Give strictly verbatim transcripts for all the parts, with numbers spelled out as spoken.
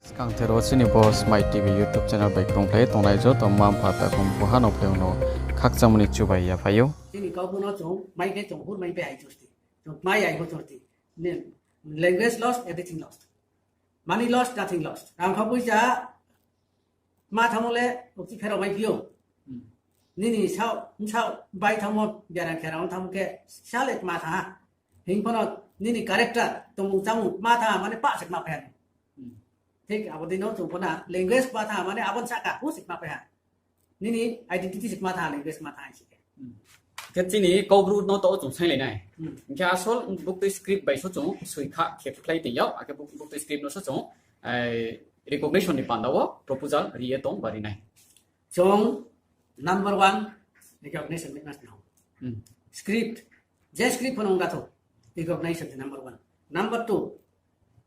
Skangther wo chini bo Smai T V YouTube channel bai krungphlai tongnai joto mma mpha takhu mkhu ha no phaiyong no khakchangmo ni chubai yaphai ou. Chini Kaubru no chung mai khe chung hur mai pai hai chusti. Chung mai hai ho chusti. Language lost, everything lost. Money lost, nothing lost. Rang kha poisa ma thanngmo le ukchi pherao mai phi ou. Nini sao, bsao bai thanngmo, biaram kherao thanngmo khe sale kma thanng ha. Hing pho no nini character, tongmung chámung kma thanng ha, mane pah se kma phai ha. Thik abo dei no chung pho na language kma thanng ha, mane abo ni sahka phu se kma phai ha. Nini identity se kma thanng ha, language kma thanng ha si khe. Khe chini Kaubru no to chung sainglai nai. Hing khe asol buktui script bai so chung soi kha khe khlai tong yag, akhe buktui script no so chung recognition ni panda wo proposal ri ye tong ba ri nai. Chung number one, recognition ni mas no. Script, je script pho no ong ga tho, recognition se number one. Number two,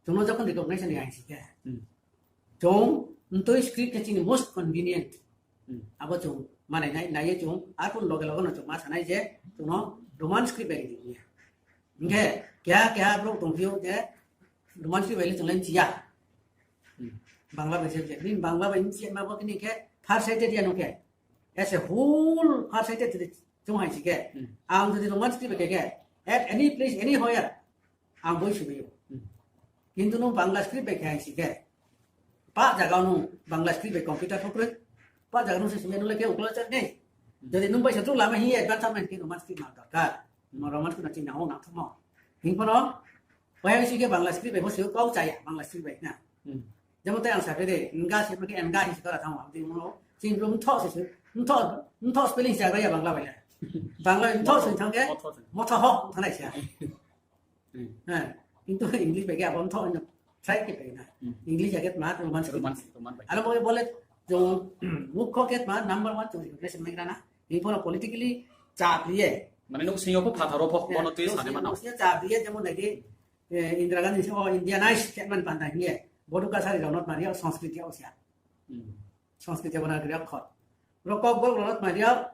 chung no jokhon recognition ni aing si khe, chung mtui script khe chini most convenient. Abo chung manai nai, nai ye chung arphuh loge loge no chung ma sanai je chung no Roman script bai ri di hing ye. Hing khe keha keha brouh tongphi ou je Roman script bai le chung le mchi ya. Bangla bai se, je bini Bangla bai mchi ya ma bo kini khe far sighted ya no khe. As a whole far sighted jodi chung hai si khe, ang jodi Roman script bai khe khe, at any place, anywhere, ang boi soi bai ou. Kintu nung Bangla script bai khe hai si khe, pah zaga nung Bangla script bai computer pho kroi, pah zaga nung se soi ya nung le khe ukla chak nei. Jodi nung bai se chung lama hing ye advance mai khe Roman script ma dorkar. Roman script no chini nang ou nang thamo. Hing pho no, pai hai si khe Bangla script bai pho se kau cha ya, Bangla script bai na. Jemon tei ang sa khe de, nga se ma khe nga hing se kau ra thanng ou, abo dei mo no chini brouh mthoh se, mthoh spelling se gra ya Bangla bai le. Bangla bai mthoh se thanng khe, motho ho thanng nai se. Kintu English bai khe abo mthoh no try khe pai na. English ya khe tma, Roman script. Aro bo le chung mukho khe tma number one chung recognition mai gra na. Hing pho no politically chap ri ye. Mane nung sing yo pho phathar wo pho, bo no tui sanai ma no. Sing yo chap ri ye, jemon nai di, Indira Gandhi se o Indianized khe man panda hing ye. Bodo Kachari rao no tma ri ya, Sanskriti ya o sia. Sanskriti ya bo na ri ya khot. Ro Kokborok rao no tma ri ya,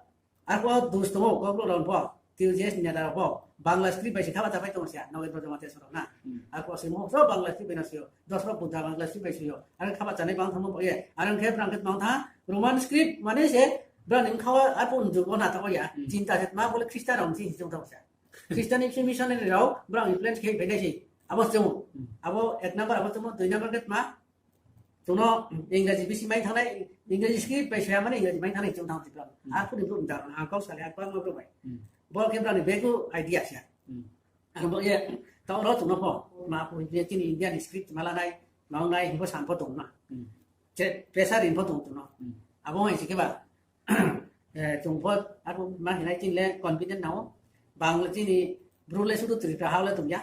arphuh dos tong ou, Kokborok rao pho, T U J S ni neta rao pho, Bangla script bai se khaba chapai tong sia, Nagendra Jamatia so rao na. Arphuh se mo so Bangla script bai no soi yo, Dasrot Buddha Bangla script bai soi yo, aro khaba chanai bang thanngmo bo ye, aro khe brang khe tma tha, Roman script mane se, brang ni bkha wo arphuh njugo na tong ya, chinta se tma bo le Christian rao ni se hing tong sia. Christian ni missionary rao, brang influence khe phai nai se, abo chung, abo ek number, abo chung dui number khe tma, chung no Engraji bisi mai thanngnai, Engraji script bai se mane Engraji mai thanngnai chung thanng Tripura. Arphuh ni brouh ni darao no ang kau sa le, arphuh ma brouh bai. Bo khe brang ni begu idea se. Aro bo ye, taoh ro chung no pho, ma pho ye chini India ni script ma lanai, ma ong nai hing pho san pho tong na. Pressure ri pho tong chung no. Abo hai se khe ba, chung pho, arphuh ma hinai chini le convenient nang ou. Bangla chini bru le sudu Tripura ha le tong ya.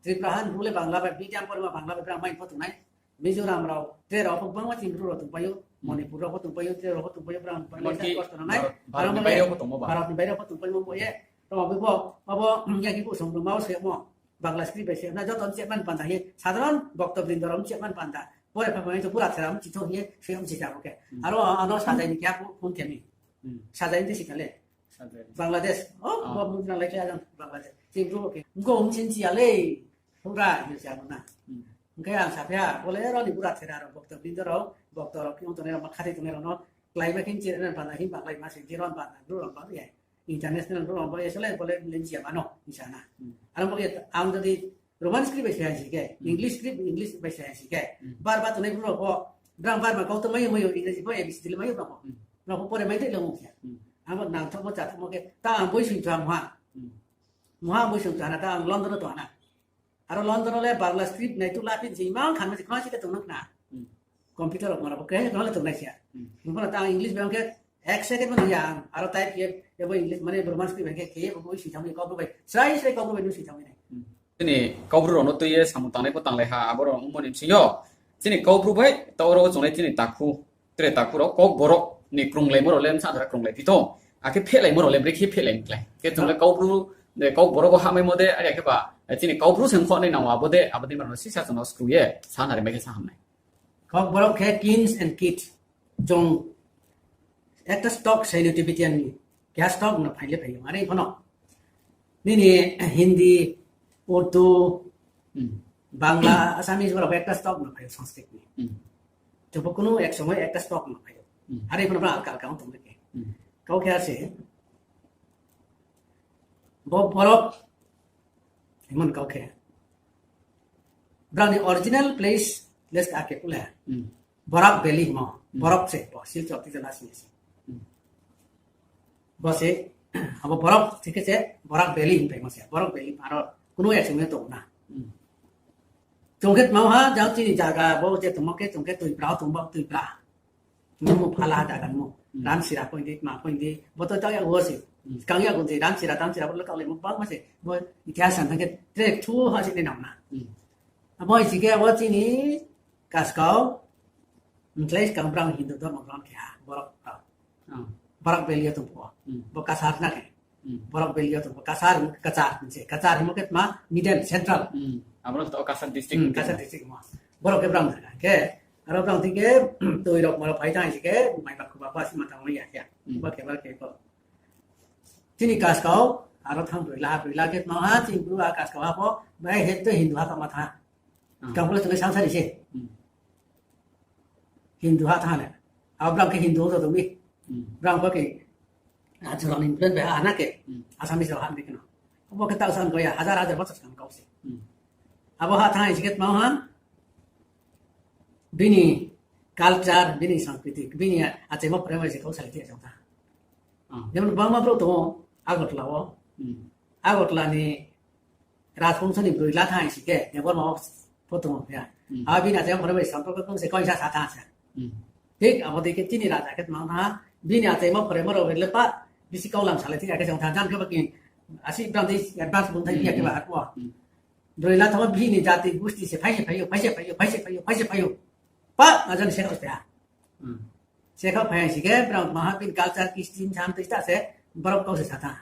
Tripura ha ni bru le Bangla bai, medium porima Bangla bai brang mai pho tong nai. Mizoram rao, tre rao pho gbangma chini bru rao tongpai ou, Manipur rao pho tongpai ou, tre rao pho tongpai ou, brang bai le kosto nangnai. Bharat ni baire pho tongpaimo bo ye, rao bai pho, abo, ya khe bo song rao ma o se mo, Bangla script bai se na, joto mchi man panda ye, sadharon bhokto brindo rao mchi man panda. Pore pha pha to pura thera mchi thou ye, se mchi ja bo khe. Aro ano sajai ni khe phone khe mi. Sajai ni si kha le. Bangladesh, o, bo mung nang lai khe ajang Bangladesh. Chini bru khe, mko mchi ya le. Pura ni se abo na. Hing khe ang sa phi ha, bo le ro ni pura thera rao, bhokto brindo rao, bhokto rao khe ong tongnai rao, ma khathai tongnai rao no, kláima khe mchi ri na panda, himba kláima se, hero ni panda, bru rao ba ye. International bru rao ba ye, sole bo le mchi ya ma no, hing sa na. Aro bo ye, ang jodi Roman script bai se hai si khe, English script, English bai se hai si khe, bar bar tongnai bru rao pho, brang bar bar kau tong mai ou, mai ou, English pho A B C D le mai ou brao pho. Brao pho pore mai tei le ong khe. Ang bo nangthouhmo, chathaohmo khe, ta ang boi sing tong ha mungha. Mungha ang boi sing tong ha na, ta ang London wo tong ha na. Aro London wo le Bangla script nai tu la phin si, imang khan ma si khna si khe tong nang khna. Computer rao ma rao bo khe, khna le tong nai si ya. Hing pho no ta ang English bai ong khe, ek second bo nang ya ang, aro type khe, abo English mane Roman script bai khe, khe ye bo boi sing thanng mi, Kaubru bai, srai srai Kaubru bai no sing thanng mi nai. Chini Kaubru rao no tui ye samung tangnai pho tanglai ha, abo rao ongmo ni bsing yo. Chini Kaubru bai, taoh ro chung le chini takhu, tre takhu rao, Kokborok ni krunglaimo rao le bsa dara krunglai phi tong. Akhe phehlaimo rao le brekhe phehlai klái. Khe chung le Kaubru, Kokborok wo hahmaimo de, are khe ba, chini Kaubru se ongkho nai nang ou abo de, abo de ma rao no sisa chung no skru ye, sa nari mai khe sa ham nai. Kokborok khe kings and kids. Chung ekta stock sai ni Tibetan ni, keha stock no phai le phai ou. Are pho no, nini Hindi, Urdu, Bangla, Assamese borok ekta stock no phai ou Sanskrit ni. Bo kuno ek somoi ekta stock no phai ou. Are pho no brang alka alka ong tong khe. Kau khe ase, bo borok, himon kau khe, brang ni original place, les ake pule. Barak Valley himo, Barak se, bo Silchar Tijalasing se. Bo se, abo Barak se khe se, Barak Valley hing phaimo se, Barak Valley aro kuno ek somoi tong na. Chung khe tma ha, jang chini zaga, bo je tongmo khe, chung khe Twipra, tongmo Twipra. Nungmo phala ha dagan mo. Ramsira point di, tma point di, bo to tang ya wo se. Kang ya gun se, Ramsira, Ramsira, bo le kau le mo bang ma se. Bo itihas san thang khe, trek thu ha se ni nang na. Abo hai si khe, abo chini Kaskau, mkhlai skang brang Hindu dormo grong khe ha, Barak, Barak Valley yo tong pho. Bo Kasar na khe. Barak Valley yo tong pho, Kasar, Kachar, se, Kachar himo khe tma, middle, central. Abo no to Kasar district. Kasar district mo. Borok khe brang thang khe, aro brang thing khe, tui rok moro phai thang si khe, mai ba khuba ba si ma thang ya khe. Ba khe, ba khe ko. Chini Kaskau, aro thang broi la, broi la khe tma ha, chini Bru a Kaskau ha pho, bai he to Hindu ha ka ma tha. Kang pho le tong le sangsari se. Hindu ha tha le. Abo brang khe Hindu to tong mi. Brang pho khe, Achurang ni influence bai ha na khe. Assamese rao ha mi khe no. Abo khe tau san ko ya, hajar hajar bochor skang kau se. Abo ha tha si khe tma ha, bini culture, bini sanskriti, bini achaimo phremo se kau salai ti achang tha. Jemon bangma brouh tong ou Agartala wo. Agartala ni Rajbongso ni broi la tha si khe, Debbarma wo pho tong ou ya. Abo bini achaimo phremo bai sampro khe kong se kau sa sa tha se. Thik abo dei khe chini raja khe tma ha, bini achaimo phremo rao le pa, bisi kau lam salai ti ya khe se ong tha, jan khe ba khe, asi brang dei advance bung thai ya khe ba ha ko. Broi la tha wo bini jati gusti se phai se phai ou, phai se phai ou, phai se phai ou, phai se phai ou. Pa, na jan se kau se ha. Se kha phai si khe, brang tma ha bini culture, custom, sam tei sta se, borok kau se sa tha.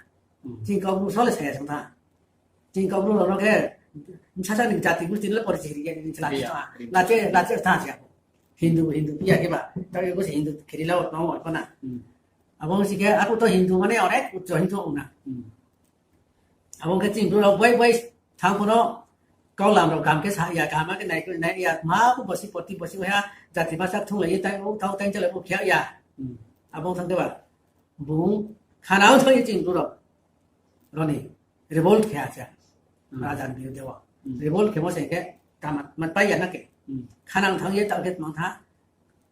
Chini Kaubru sole sa ya sang tha. Chini Kaubru rao no khe, bsa sa ni jati gusti no le porichoi ri ya ni chla tha. Lache, lache tha se. Hindu, Hindu ya khe ba. Tao ye bo se Hindu kheri la tma wo pho na. Abo si khe, ako to Hindu mane onek uchcho Hindu ong na. Abo khe chini Bru rao bai bai thang pho no, kau lam rao kaham khe sa ya, kaham khe nai, nai ya, ma pho bosi poti bosi ha, jati masa thunglai ye tang, o thao tang chalai bo khe ya. Abo thang khe ba, bung, khana thang ye chini Bru rao, rao ni, revolt khe ha se. Raja ni birudhe wo. Revolt khemo se khe, kamat, mat pai ya na khe. Khanang thang ye tao khe tmang tha,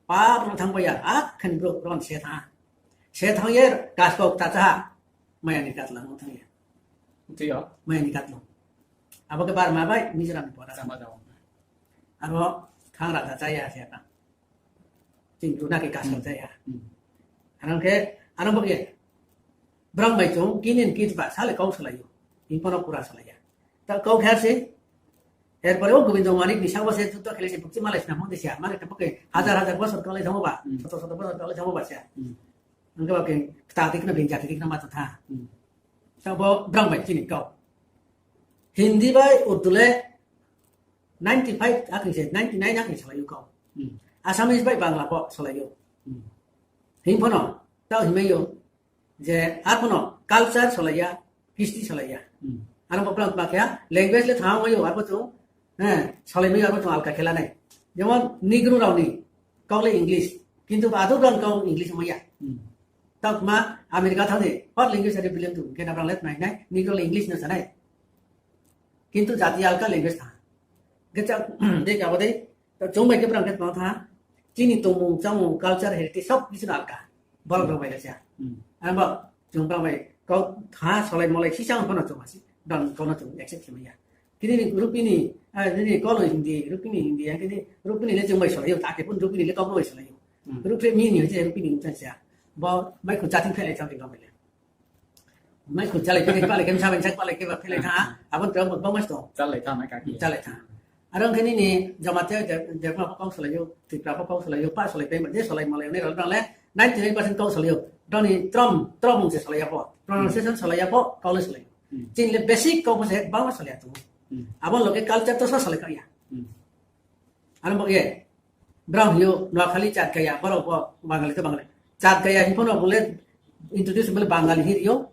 pa rao thang pai ya, a khen Bru rao se tha. Se thang ye, Kaskau ta cha ha. Maya ni katla no thang ye. Maya ni katla. Abo khe Barma bai Mizoram ni border. Aro thang raja cha ya se ta. Chini Bru na khe Kaskau cha ya. Aro khe, aro bo khe, brang bai chung, kinin kit ba, sale kau salai ou. Hing pho no pura salai ya. Ta kau khe se, er pore o Gobindo Manik ni sa wo se juddo khelai se bukchi malai sna mo de se, mane ta bo khe hajar hajar bosor kalai thang ou ba, soto soto bosor kalai thang ou ba se. Ang khe ba khe kta tik no bini jati tik no ma tong tha. Ta bo brang bai chini kau. Hindi bai Urdu le ninety five akhe se, ninety nine akhe salai ou kau. Assamese bai Bangla pho salai ou. Hing pho no, tao himai ou. Je, arphuh no culture solai ya, history solai ya. Aro bo brang tma khe ha, language le thanng mai ou, arphuh chung, eh, solai mai ou, arphuh chung alka khe la nai. Jemon Negro rao ni kau le English, kintu ado brang kau English ong ya. Tao tma America thanng ni, first language are billion tu, khe na brang le tma nai, Negro le English no sa nai. Kintu jati alka language tha. Khe cha, dei khe abo dei, ta chung bai khe brang khe tma tha, chini tongmung, chámung, culture, heritage, sob kisu no alka. Borok rao bai le cha. Abo, chung brang bai, kau tha, solai molai, sisang pho no chung asi, brang kau no chung accept khe mai ya. Kini ni Rupini, ah, nini kau no Hindi, Rupini Hindi, ang kini Rupini le chung bai solai ou, ta khe pun Rupini le kau bai solai ou. Rupini ni hoite Rupini ong cha. Bo, mai khu chating phelai thang ri kau bai le. Mai khu chalai khe, palai khe, msa bai sak palai khe ba phelai tha, abo ni tong bo mas tong. Chalai tha, mai kaki. Chalai tha. Aro khe nini Jamatia, Debbarma pho kau solai ou, Tripura pho kau solai ou, pa solai pai, je solai malai, nai rao brang le ninety nine percent kau solai ou. Brang ni trom, trom se solai ya pho. Pronunciation solai ya pho, kau le solai ou. Chini le basic kau pho se bangma solai ya tong. Abo loge culture to sa solai kha ya. Aro bo ye, brang hing ou, Noakhali Chathgaya, borok bo Bangali to Bangali. Chathgaya hing pho no bo le introduce bo le Bangali hing ri ou.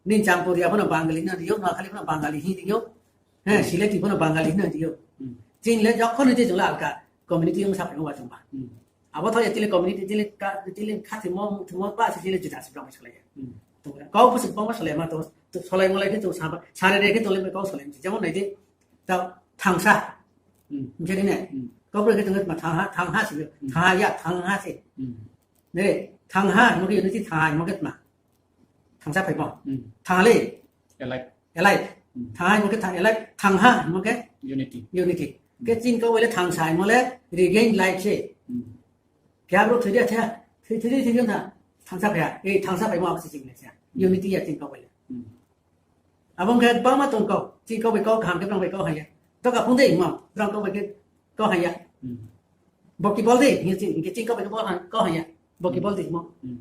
Nini Champuria pho no Bangali hing ri ou, Noakhali pho no Bangali hing ri ou. He, Sileti pho no Bangali hing ri ou. Chini le jokhon ni je chung le alka community ong saphai ou ba chung ba. Abo thaoh ya chini community, chini ka-, chini kha thimo, thimo ba se chini juda se brang bai solai ya. Hmm. Tong kau pho se bangma solai ma tong, to solai molai khe tong sa, sare re khe tong le kau solai mse. Jemon nai di, ta thangsa. Hmm. Mse di ne? Hmm. Kau pho khe tong le ma thangha, thangha se, hmm, thangha ya, thangha se. Hmm. Ne, thangha, mo khe unity thangha, mo khe ma. Thangsa phaimo. Hmm. Thangha le. Alike. Alike. Hmm. Thangha mo khe thang, alike. Thangha mo khe unity. Unity. Hmm. Khe chini kau bai le thangsa mo le regain life se. Hmm. Khe abo thoi dia thoi, thoi, thoi, thoi, thoi, thoi, thangsa phai ya. Ei, thangsa phaimo abo se chini le se. Hmm. Unity ya chini kau bai le. Hmm. Abo ong khe bangma tong kau. Chini kau bai kau kaham khe brang bai kau haya. Doka phung de mo, brang kau bai khe kau haya. Hmm. Bo ki bol de, hing chini, hing khe chini kau bai khe bol ha, kau haya. Bo ki, hmm, bol de mo. Hmm.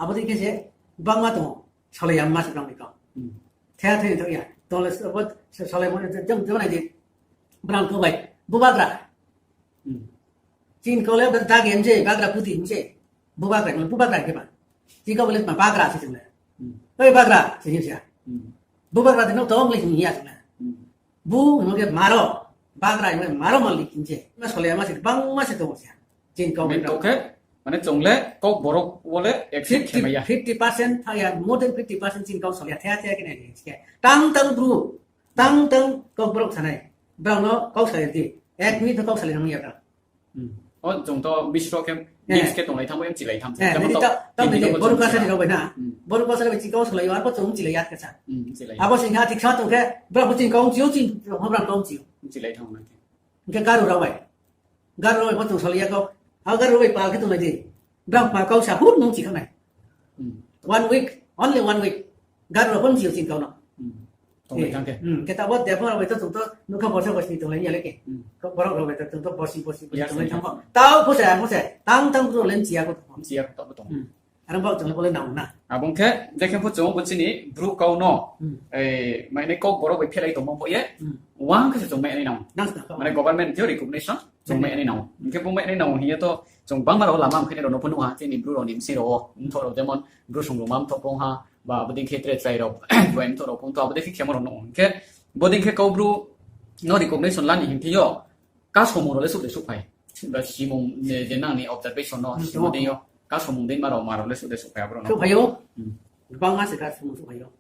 Abo dei khe se bangma tong, solai ya ma se brang bai kau. Hmm. Thea thei tong ya. Tong le abo solai mo, jom, jom nai di. Brang kau bai, bubagra. Hmm. Chini kau le abo da game je, bagra puti hing se. Bubagra, bubagra khe ba. Chini kau le ma bagra se chung le. Hmm. Oi bagra, se hing se ya. Hmm. Bubagra de no tong le hing ya chung le. Hmm. Bu hingmo khe maro, bagra hingmo khe maro mali hing se. Ma solai ya ma se, bangma se tong se ya. Chini kau bai kau khe, mane chung le Kokborok wo le accept khe mai ya. Fifty, fifty percent tha ya, more than fifty percent chini kau solai ya, thea thea khe nai hing se khe. Tang tang bru, tang tang Kokborok sanai. Brao no kau salai di. Ek minute no kau salai nang ya brao. Hmm. O, chung to bisro khe, eh, mix khe tonglai thanng bo, mchilai thanng bo. Eh, jemon nini to, to tini nini to bo Boru chung Kachari rao bai na. Hmm. Boru Kachari bai chini kau salai yo, arphuh chung mchilai ya khe sa. Hmm, mchilai ya. Abo sing ha thik sa tong khe, brao pho chini kau mchi ou, chini brao kau mchi ou. Mchilai thanng nai khe. Hing khe Garo rao bai. Garo rao bai pho chung salai ya kau. Abo Garo rao bai pal khe tonglai di. Brao pal kau sa, hur nung chi kha nai. Hmm. One week, only one week. Garo rao pho mchi ou chini kau no. Hmm. Tonglai thanng khe. Hmm, khe tabo Debbarma rao bai to chung to nukha borsa bosi tonglai ya le khe. Hmm. Kokborok rao bai to chung to bosi, bosi, bosi ya, tonglai thanng bo. Tao pho se, pho se, tang tang bru le mchi ya kho tong. Mchi ya kho tong. Hmm. Aro bo chung le bo le nang na. Abo ong khe, je khe pho chung bo chini bru kau no, hmm, eh, mane Kokborok bai phelai tongmo bo ye, hmm, uang khe se chung mai nai nang. Nang sa kau. Mane government thing yo recognition, chung mai nai nang. Hing khe bo mai nai nang hing ye to, chung bangma rao lama mkhainai rao no pho nuh ha, chini bru rao ni bsing rao wo, mthoh rao jemon, bru song rao ma mthoh phong ha, ba abo dei khe tre chrai rao, bai mthoh rao phong tho, abo dei khe khemo rao nuh. Hing khe, bo dei khe Kaubru no recognition la ni hing thing yo, kasomung rao le suh de suhphai. Ba simung, eh, je nang ni observation no, hmm, simung dei yo, kasomung dei ma rao ma rao le suh de suhphai abo rao no. Suhphai ou. Hmm. Gbangma se kasomung suhphai ou.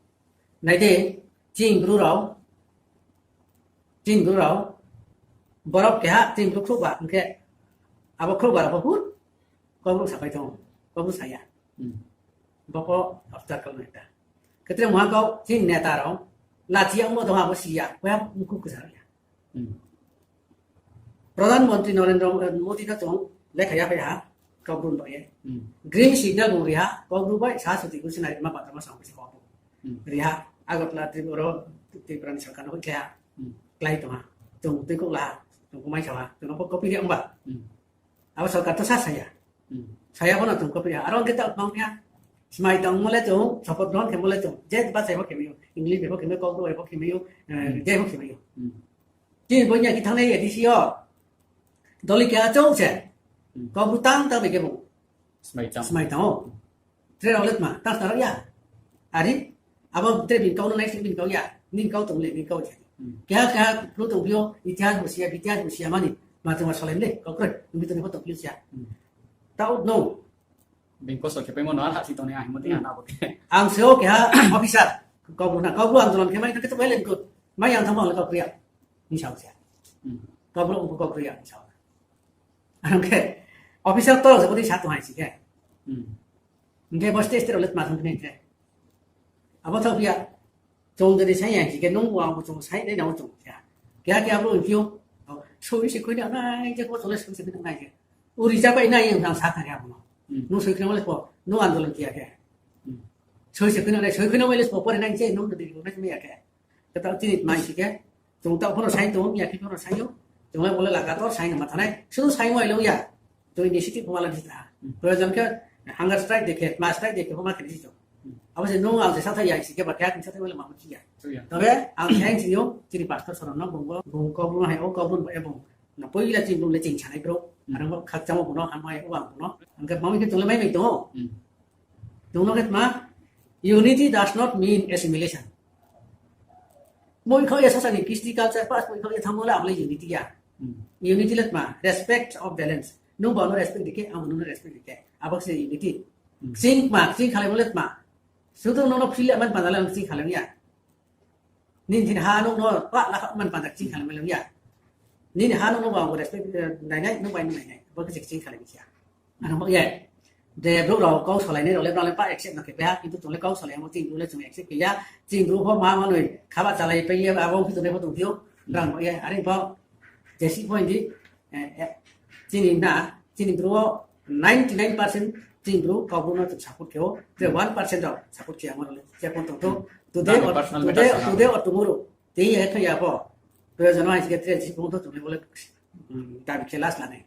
Nai di, chini bru rao, chini bru rao, borok keha chini bru khrouhba hing khe, abo khrouhba rao pho hur, Kaubru sapai tong, Kaubru sa ya. Hmm. Bo pho obstacle nai ta. Khe tre mungha kau chini neta rao, lachi yagmo tong abo si ya, koya mkhu ksa ya. Hmm. Pradhan Mantri Narendra Modi no chung lekha ya phai ha, Kaubru ni bai ye. Hmm. Green signal bung ri ha, Kaubru bai sa suti kusi nai ma bata ma sang kusi Kaubru. Hmm. Ri ha, Agartala Tripura, Tripura ni sorkar no hoih khe ha. Hmm. Klái tong ha. Chung tui kouh la ha, chung kumai sa ha, chung no pho copy ri ong ba. Hmm. Abo sorkar to sa saya. Hmm. Saya pho no chung copy ha. Aro hing khe ta mang ya. Smai tongmo le chung, support grohon khemo le chung. Je ba sai pho khemai ou. English bai pho khemai ou, Kaubru bai pho khemai ou, eh, hmm, je pho khemai ou. Hmm. Chini bo ni ya khe thanngnai A D C yo. Doli keha chouh se. Hmm. Kaubru tang tang bai khe bung smai tang. Smai tang ou. Tre rao le tma, tang tang rao ya. Ari, abo tre bini kau no nai se bini kau ya. Nini kau tong le, nini kau ya. Hmm. Keha keha bru tong phi ou, itihas bo si ya, bitihas bo si ya mani. Ma tong ma solai le, kau kroi, bini tong ni pho tong phi ou si ya. Hmm. Tao no. Bini kosto khe paimo no, ar hahsi tongnai ahimo tei, hmm, ano abo khe. Ang se o keha officer, Kaubru na, Kaubru andolon khe mai thang khe to violent code. Mai yang thang ma le kau kriya. Ni sao se. Hmm. Kaubru ongkho kau kriya, ni sao. Ang khe, officer to se bodei sa tong hai si khe. Hmm. Hing khe bo state state rao le tma thang khe nai khe. Abo thaoh phi ya, chung jodi sai ya si khe, nung bo ang bo chung sai nai nang ou chung ya. Keha keha abo hing phi ou, soi se khui nang nai, je bo chung le soi se khui nang nai khe. Uri ja pai nai ang sa thang ya bo no. Hmm. Nung soi khui nang le pho, nung andolon khe ya khe. Hmm. Soi se khui nang nai, soi khui nang le pho pore nai je, nung jodi nai ya khe. Khe taoh chini tma si khe, chung taoh pho no sai tong ou, ya khe pho no sai ou. Chung le bo le lagator sai no ma thanai. Sudu sai mo ai le ya. Chung initiative pho ma la di ta. Hmm. Proyojon khe hunger strike de khe, tma strike de khe pho ma khe di chung. Hmm. Abo se nung ang se sathai ya si khe ba khe ang sathai ma le ma mo si ya. So ya. Tobe ang se ang si ou, chini pastor soron no bung bo, bung Kaubru no hai ou, Kaubru bo e bung. Na poila chini bung le ching sanai bro. Hmm. Arang bo khakchangmo bung no, hamai ou ang bung no. Ang khe mami khe chung le mai mai tong ou. Hmm. Chung no khe tma, unity does not mean assimilation. Moi khaoh ye sasa ni Christy culture pas moi khaoh ye thangmo le abo le unity ya. Hmm. Unity le tma, respect of balance. Nung bo no respect ri khe, ang bo nung no respect ri khe. Abo se unity. Kching tma, kching khalai mo le tma. Sudu nung no free le man panda le kching khalai ya. Nini ha nung no pa la man panda kching khalai mo le ya. Nini ha nung no bo ang bo respect, eh, nai nai, nung bai nung nai nai. Bo khe kching khalai ya. Ano bo ye. De brouh rao kau salai nai rao le brang le pa accept no khe pe ha, kintu chung le kau salai mo ching bru le chung accept khe ya, ching bru pho ma ma noi, khaba chalai pai ye, abo phi tongnai pho tong thio, brang bo ye, are bo, jesi point di, eh, eh, chini na, chini bru wo ninety nine percent chini bru kau bru no chung support khe ou, je one percent rao support khe ya mo le, je pon tong thou, today or, today, today or tomorrow, tei ye khe ya pho, proyojon hai se khe tre jesi point to chung le bo le, um, dabi khe last la nai.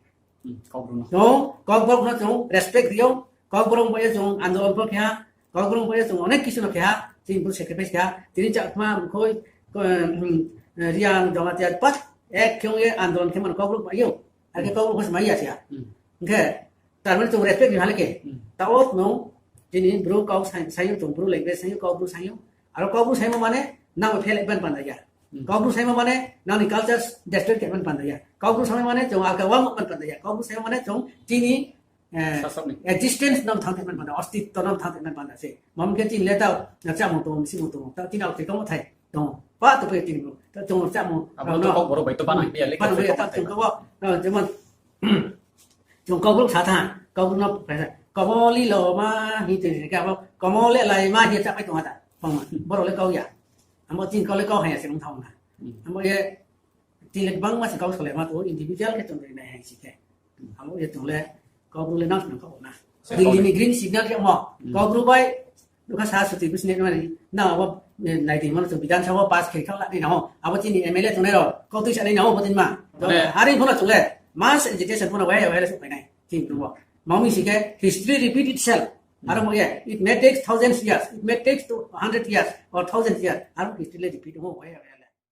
Kau bru no chung respect ri ou, kau bru bai ye chung andolon pho khe ha, kau bru bai ye chung onek kisu no khe ha, chini bru sacrifice khe ha, tini Chakma, Mkhoi, Reang, Jamatia, pat ek khe ong ye andolon khe mano kau bru bai ou, akhe kau bru pho se mai ya se ya. Hing khe, tar mane chung respect ri ha le khe, ta wo no, chini bru kau sai ou, chung bru language sai ou, kau bru sai ou, aro kau bru saimo mane, nang phe le ban panda ya. Kau bru saimo mane, nang ni culture destroy khe ban panda ya. Kau bru saimo mane, chung alka wang ban panda ya. Kau bru saimo mane, chung chini, eh, existence no thang te ban panda, ostitto no thang te ban panda se. Mamo khe chini le tao, na chámung tong, msimung tong, tao chini aokchai kau thai tong, pa to pai chini bru, tao chung chámung, abo no kau bru bai to banang ya le, banang ya, tao chung kau, jemon, chung kau bru sa tha, kau bru no, komo liloma hing tong khe abo, komo le laima hing ye chápai tong ha ta, boro le kau ya. Abo chini kau le kau hai ya se ong thang na. Abo ye, chini le gbangma se kau salai ma tong ou, individual khe chung ri nai hai si khe. Abo ye chung le, kau bru le nang snang kau na. Delhi ni green signal khe mo, kau bru bai, nukha sa suti business mani, na abo, eh, nai di mano chung Bidhan Sabha pass khe kha la nai na ho. Abo chini M L A tongnai rao, kau tuisa nai na ho, bo chini ma. Are pho no chung le, mass agitation pho no wai wai le suh pai nai. Chini bru wo. Mami si khe, history repeat itself. Aro mo ye, it may take thousands years, it may take two hundred years or thousand years. Aro history le repeat mo wai wai le.